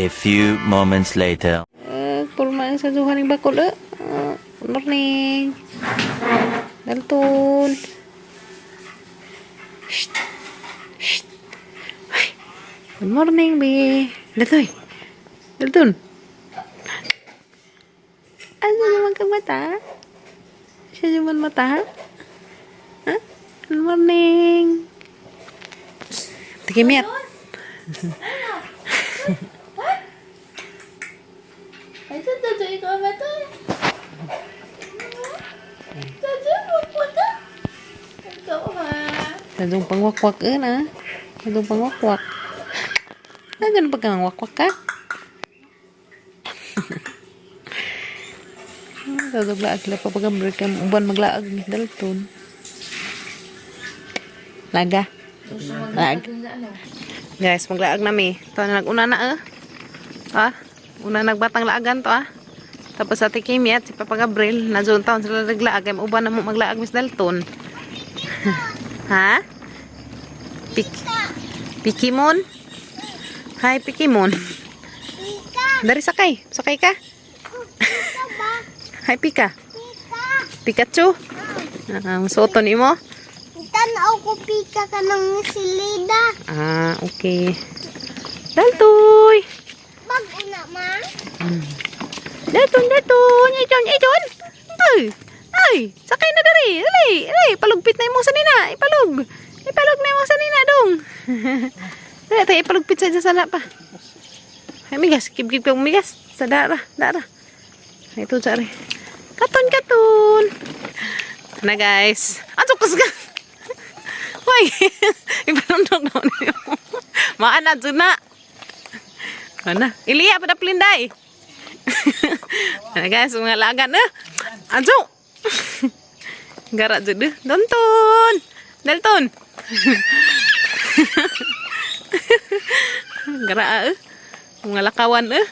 A few moments later. Porma sa duha ning bakol eh. Good morning. Dalton. Shh. Shh. Ay. Good morning, B. Dalton. Dalton. Ano naman kang mata? Siya naman mata? Ha? Good morning. Tikimiat. Ay, sa dadyo ikaw ba to? Dadyo, wag ka. Ikaw ha. Sadong pangwakwak eh na. Sadong pangwakwak. Ah, ganun pag kang wakwak ka? Sadong laag sila papagambrik ka. Uban maglaag ni Dalton. Laga. Laag. Guys, maglaag nami. Ito na nag-una na eh. Ah, una nagbatang laagan to ah. Tapos sa Kimi at si Papa Gabriel, na taon sila naglaag. Ay, uban na mo maglaag Miss Dalton. Ha? Pik Pikimon? Hi, Pikimon. Dari sakay. Sakay ka? Hi, Pika. Pikachu? Ah, suoton imo? Tanaw ko pika ka ng silida. Ah, okay. Daltoy! Bag una ma. Dalton, Dalton! Iton, iton! Ay! Ay! Sakay na dari! Dali! Dali! Palugpit na imong sanina! Ipalug! Ipalug na imong sanina, dong! Dali, tayo ipalugpit sa sala pa. Ay, migas. Kib-kib ka umigas. Sa dara, dara. Ito, sorry. Katon, katon! Na, guys. Antok ka! Hoy! Ipanundok na niyo. Maana, dyan na! Ana, Iliya, padaplinday! Ano guys, mga lagan eh. Anjo. Gara jud eh. Dalton. Dalton. Gara eh. Mga lakawan eh.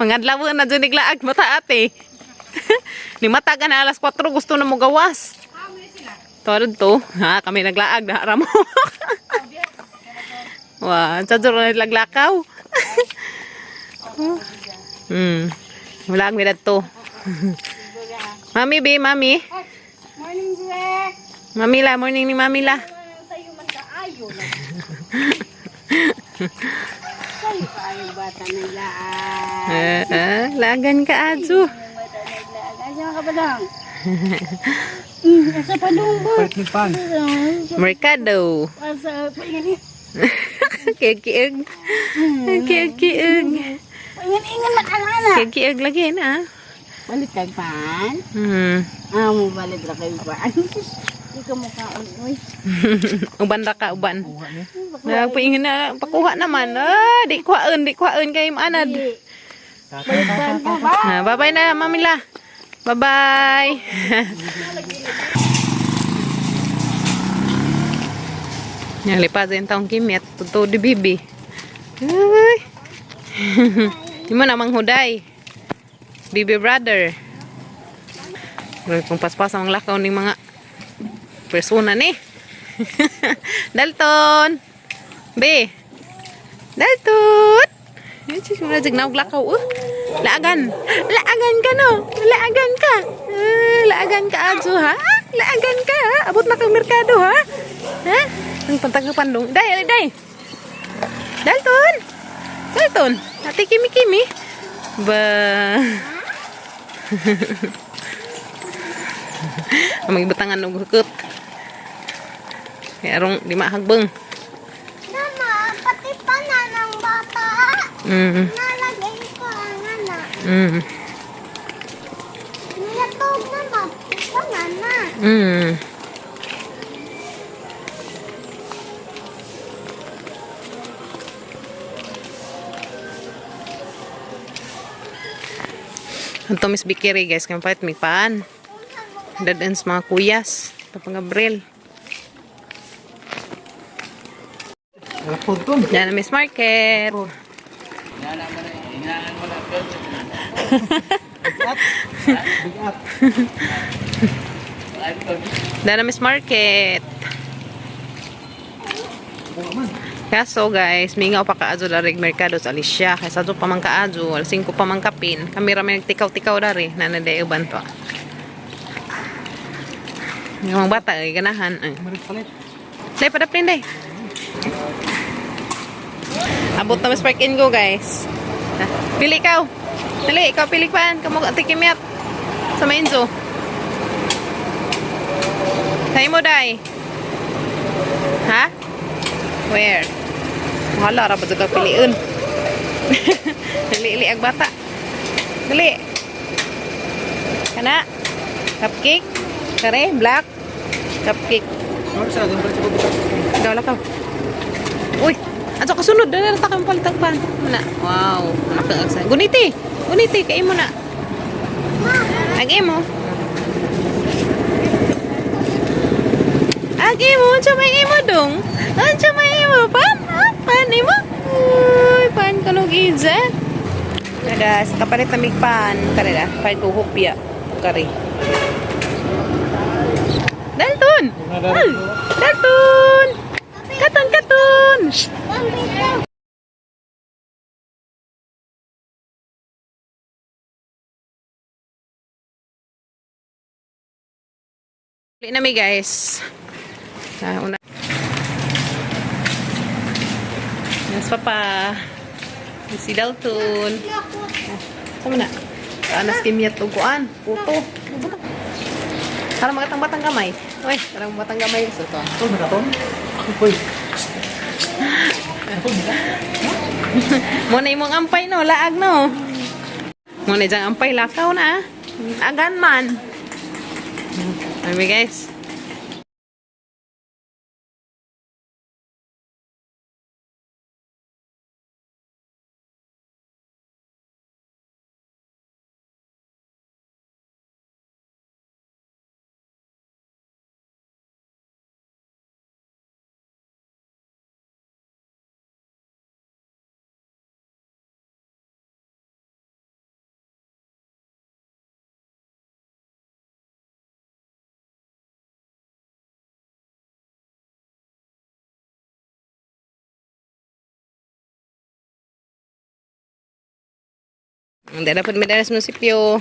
Mga adlaw na jud niglaag mata ate. Ni mata ka na alas 4 gusto na mo gawas. Torod to. Ha, kami naglaag na mo. Wah, sa na naglakaw. Wala ang to. Mami, be, mami. Morning, Greg. Mami la, morning ni mami la. Sa'yo man kaayo na. Sa'yo kaayo bata naglaan. Lagan ka, Adzu. Bata naglaan. Ayaw ka ba lang? Asa pa nung ba? Mercado. Asa pa ingan Kiag-kiag. Kiag-kiag. ingan ingan makalana. Kiag-kiag lagi na. Balik kag pan. Ah, mo balik ra kay pan. Di ka mukhaon oy. Uban ra ka, uban. Nagpaingin na, pakuha naman. Ah, di kuhaon kay maanad. Balik pan ka ba? Ah, bye-bye na, mami la. Bye-bye. Nalipas yung taong kimit. Totoo di bibi. Ay. Di mo namang huday. Bibi brother. Grabe kung paspas ang lakaw ng mga persona ni. Dalton! B! Dalton! Ay, sis, wala dyan naog lakaw. Oh. Laagan! Laagan ka, no! Laagan ka! Ah, laagan ka, Adzu, ha? Laagan ka, ha? Abot na kang merkado, ha? Ha? Ang pantagapandong. Day, day! Dalton! Dalton! Ate Kimi Kimi! Ba... Ang mga ibutangan og hukot. Kaya arong di mahagbeng. Mama, pati pa na ng bata. Nalagay ko ang anak. Nilatog na ma. Banana. Ang Miss Bikiri guys, kami pahit may paan. Dadans mga kuyas. Papa Gabriel. Yan ang Miss Market. Dana Miss Market. Kaso guys, mingaw pa kaadyo dari merkado sa Alicia. Kay sadto pa man kaadyo, alas 5 pa man kapin. Kami ra may nagtikaw-tikaw dari, nanaday uban to. Yung mga bata ay ganahan. Ay. Day, padaplin day. Abot na mas park and go guys. Ah, pili ikaw. Dali, ikaw pili pan. Kamu tikimyat. Sa Mainzo. Tayo mo, day. Ha? Where? Wala, ra ba ka piliun? Dali, ili ang bata. Dali. Kana? Cupcake? Kare, black? Cupcake. Ikaw ka. Uy, ato kasunod dali ra ta kang palitag pan. Na. Wow, anak sa. Guniti. Guniti kay mo na. Ag imo. Ag imo, unsa may imo dong? Unsa may imo pan? Ha? Pan imo? Uy, pan kanog iza. Naga, sa kapalit na pan. Kare na, pan ko hupya. Kare. Dalton! Ay, Dalton! Katon, katon! Shh! Pambito. Uli na mi guys. Ah, una. Yes, papa. Si Dalton. Sama na. Anas kimyat og kuan. Puto. Para magatang batang gamay. Uy, para batang gamay sa to. Mo na imong ampay no, laag no. Mo na diyang ampay lakaw na. Ah. Agan man. Ami guys. Hindi na po mi sa munisipyo.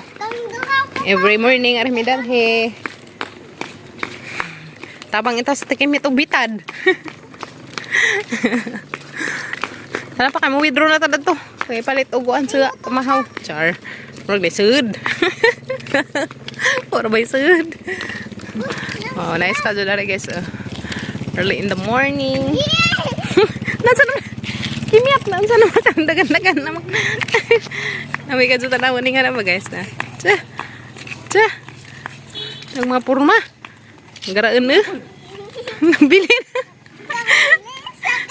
Every morning ari mi dalhi. Tabang ita sa tikim ito bitad. Sana pa kay mo withdraw na ta to. Kay palit og kuan sa pamahaw. Char. Murag di sud. Puro bay sud. Oh, nice ka dyan guys. Oh. Early in the morning. Nasa naman? Kimiyat na. Nasa naman? Dagan-dagan naman. Nami ka dyan tanawan nga na ba guys na. Tsa. Tsa. Ang mga purma. Garaan eh. Nabili na.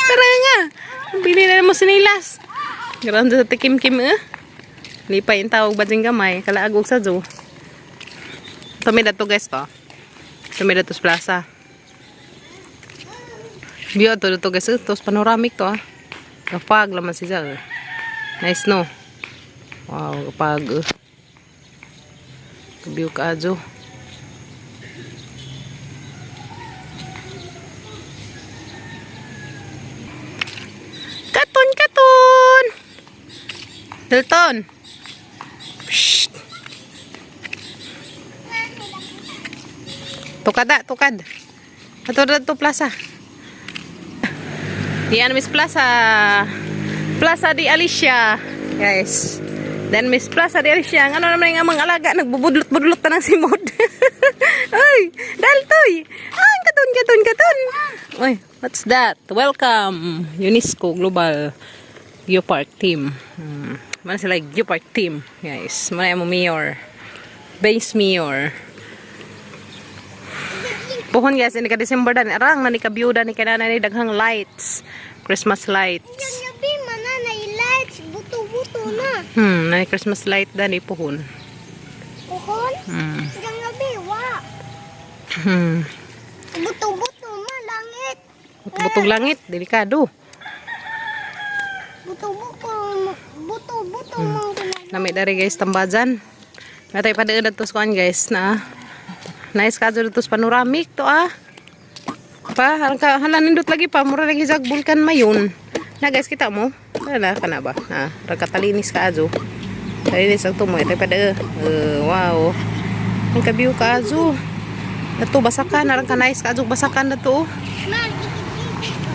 Tara nga. Nabili na mo sinilas. Garaan sa tikim-kim eh. Lipay yung tawag ba dyan gamay. Kalaagog sa zoo. Tumida to guys to. Tumida to sa plaza. Biyo to to guys. Tos panoramic to ah. Kapag laman siya. Eh. Nice no. Wow, kapag eh. View ka adyo. Katon, katon! Dalton! Psst. Tukad ah, tukad. Ato na to plaza. Diyan Miss Plaza. Plaza di Alicia. Guys. Then Miss Plaza di Alicia. Ang ano naman yung amang alaga nagbubudlot-budlot ta ng simod. Ay, Daltoy. Ay, katon katon katon. Ay, what's that? Welcome UNESCO Global Geopark Team. Mana sila Geopark Team, guys. Mana yung mayor. Base mayor. Puhon guys, ini ka December dan arang na ni ka view dan ni kanana ni daghang lights, Christmas lights. Yung gabi, mananay lights, buto-buto na. Na ni Christmas light dan ni puhon. Uhon? Yung gabi, wa. Buto-buto ma, langit. Butog langit, delikado. Buto-buto, buto-buto mang Nami dari guys tambajan. Natay pa dito sa kuan guys na. Nice ka dito sa panoramic to ah. Pa, harang ka hala, nindot lagi pa, mura lagi sa bulkan mayon. Na guys, kita mo? Wala ka na ba? Ha, ra katalinis ka azo. Talinis ang tumoy tay pa. Wow. Ang kabiw ka azo. Dato basakan, arang ka nice ka azo, basakan na to. Ma, ikit-ikit ko.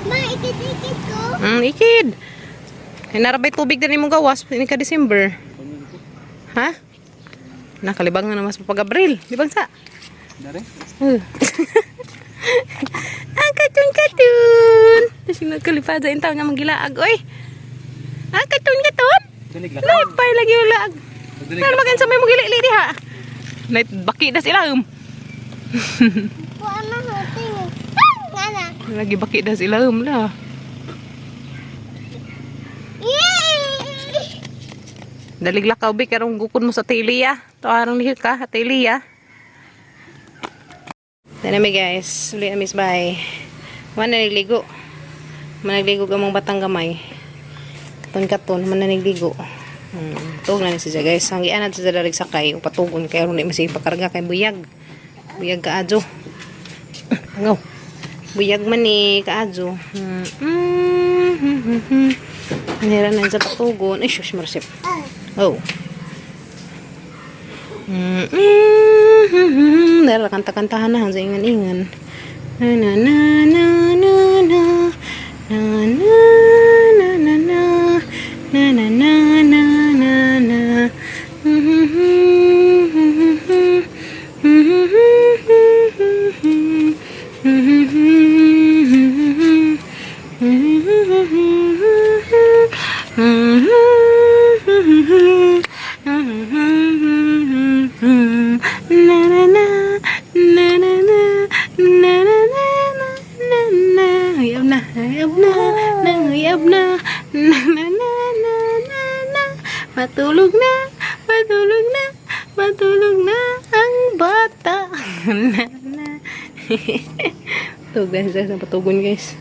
Ma, ikit-ikit ko. Ikid. Hinarabay tubig din imong gawas ini ka December. Ha? Nakalibang na naman sa Papa Gabriel. Di bang sa? Dare? Ang katun katun. Tapos yung nagkalipad sa intaw nga manggilaag oy. Ang katun katun. Dalig lang. Lipay lagi yung laag. Dalig Ano magan sa may mugili diha. Night baki das ilahom. Buwan na huting. Ah, nga na. Lagi baki das ilahom lah. Yay! Dalig lakaw bi karong gukod mo sa tiliya. To arang lihok ka tiliya. Dana mi guys, uli amis bay. Wa na nagligo. Managligo ka mong batang gamay. Katon katon man na nagligo. Tuog na ni siya guys. Ang gianad sa dalig sakay upatugon kay aron di masige pakarga kay buyag. Buyag kaadyo. Pangaw. Buyag man ni kaadyo. Nira na sa patugon. Ay, shush, marsip. Oh. Dahil kanta-kantahan na sa ingan-ingan. Na na na na na na na na na na na na na na na na na. Na na na na na na na na na na na. Uyab na, uyab na, nanguyab na, na na na na na na. Matulog na, matulog na, matulog na ang bata. Na na. Tug guys, guys, patugon guys.